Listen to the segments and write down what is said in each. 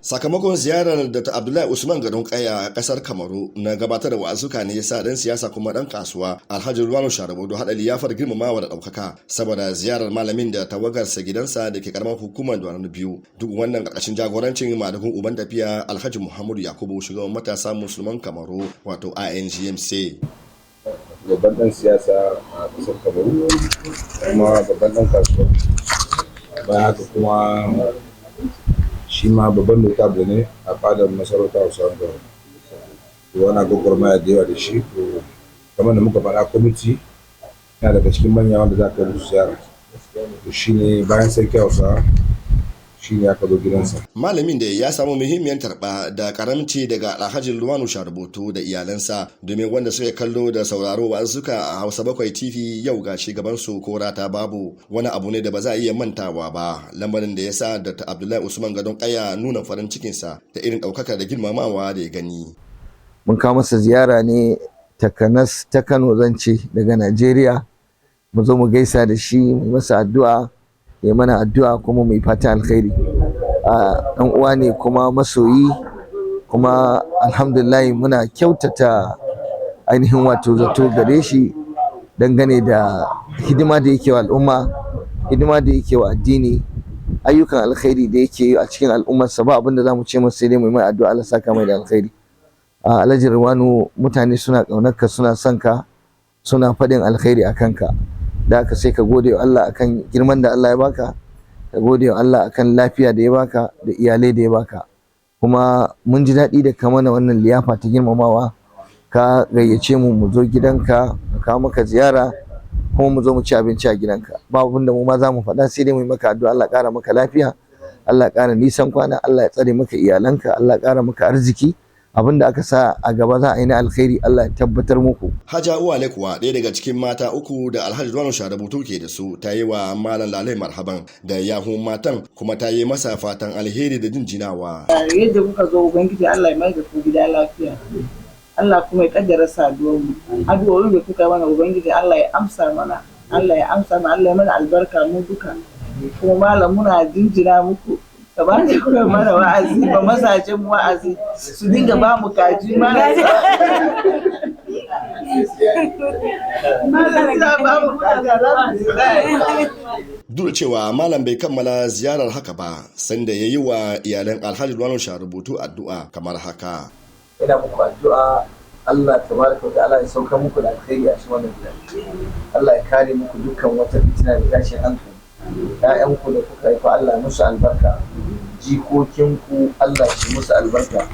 Sakamakon ziyarar Dr. Abdullahi Usman Gadon Kaya a kasar Kamaru na gabatar da wa'azuka ne yasa dan siyasa kuma dan kasuwa Alhaji Ruwanu Sharabudu hada liyafar girmamawa da daukaka saboda ziyarar malamin da tawagarsa gidansa da ke karamar hukumar Duwaran biyu. Duk wannan karkashin jagorancin madugun uban tafiya Alhaji Muhammadu Yakubu, shugaban matasa musulman Kamaru, wato INGMC. Babban dan siyasa a kasar Kamaru kuma babban dan kasuwa, bayan haka kuma shi ma babban notable ne a fadar masarauta Hausawan Garo. To, ana gwagwarmaya da yawa da shi. To, kamar da muka faɗa, kwamiti yana daga cikin manya wanda za ka yi musu ziyara. To, shi ne bayan sarki Hausa shi ne aka zo gidansa. Malamin da ya samu muhimmiyar tarba da karamci daga Alhaji Luwanu Sharubutu da iyalansa, domin wanda suka kallo da sauraro suka a Hausa 7 TV yau ga gaban su ko rata babu, wani abu ne da ba za a iya mantawa ba. Lamarin da ya sa Dr. Abdullahi Usman Gadon Kaya nuna farin cikinsa da irin ɗaukaka da girmamawa da ya gani. Mun kawo masa ziyara ne takanas ta Kano, zan ce daga Najeriya, mu zo mu gaisa da shi, mu masa addu'a, ya mana addu'a, kuma mu yi fatan alkhairi. Ɗan uwa ne kuma masoyi, kuma alhamdulillah muna kyautata ainihin wato zato gare shi dangane da hidima da yake wa al'umma, hidima da yake wa addini, ayyukan alkhairi da yake yi a cikin al'ummarsa. Ba abin da za mu ce masa sai dai mu yi mai addu'a, Allah saka mai da alkhairi. Alhaji Rilwanu, mutane suna ƙaunarka, suna son ka, suna faɗin alkhairi a kanka. Da haka sai ka gode wa Allah akan girman da Allah ya baka, ka gode wa Allah akan lafiya da ya baka da iyalai da ya baka. Kuma mun ji daɗi da ka mana wannan liyafa ta girmamawa, ka gayyace mu mu zo gidanka mu kawo maka ziyara, kuma mu zo mu ci abinci a gidanka. Ba abin da mu ma za mu faɗa sai dai mu yi maka addu'a, Allah ƙara maka lafiya, Allah ƙara nisan kwana, Allah ya tsare maka iyalanka, Allah ƙara maka arziki. Abin da aka sa a gaba za a yi na alkhairi, Allah ya tabbatar muku. Haja Uwale kuwa, ɗaya daga cikin mata uku da Alhaji Ruwanu Sharubutu ke da su, ta yi wa Malam lalai marhaban da yahun matan, kuma ta yi masa fatan alheri da jinjinawa. Yadda kuka zo, Ubangiji Allah ya mai da ku gida lafiya. Allah kuma ya kaddara saduwar mu. Addu'o'in da kuka mana, Ubangiji Allah ya amsa mana. Allah ya amsa mana, Allah ya mana albarka mu duka. Kuma malam, muna jinjina muku. Kamar da kuka mana wa'azi ba mazajen mu wa'azi su dinga ba mu kaji, malam suna ba mu kaji, alhamdulillah. Duk da cewa malam bai kammala ziyarar haka ba, sanda ya yi wa iyalan Alhaji Ruwanu Sharubutu addu'a kamar haka. Ina muku addu'a, Allah tabaraka wa ta'ala ya sauka muku da alkhairi a cikin wannan gida. Allah ya kare muku dukkan wata fitina da tashin hankali. Ƴaƴanku da kuka haifa, Allah ya musu albarka. Jikokinku, Allah shi musu albarka.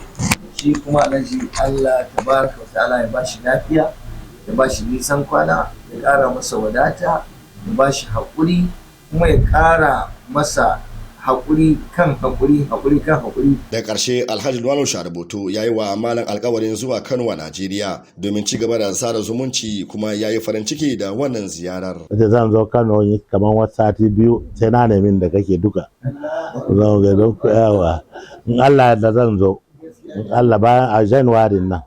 Shi kuma Alhaji, Allah tabaraka wa ta'ala ya bashi lafiya, ya bashi nisan kwana, ya ƙara masa wadata, ya bashi haƙuri, kuma ya ƙara masa haƙuri kan haƙuri, haƙuri kan haƙuri. Da ƙarshe Alhaji Luwano Sharubutu ya yi wa malam alkawarin zuwa Kano a Najeriya domin ci gaba da sada zumunci, kuma ya yi farin ciki da wannan ziyarar. Wace zan zo Kano kamar wata sati 2, sai na nemi da kake duka. Zan ga duk yawa. In Allah ya zan zo. In Allah bayan a January nan.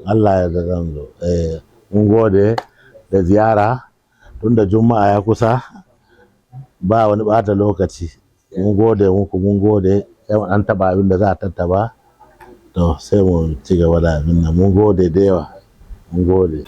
Allah ya zan zo. Eh, mun gode da ziyara, tunda Juma'a ya kusa, ba wani bata lokaci. Mun gode muku, mun gode. Sai mu dan taba abin da za a tattaba. To, sai mu ci gaba da abin nan. Mun gode da yawa. Mun gode.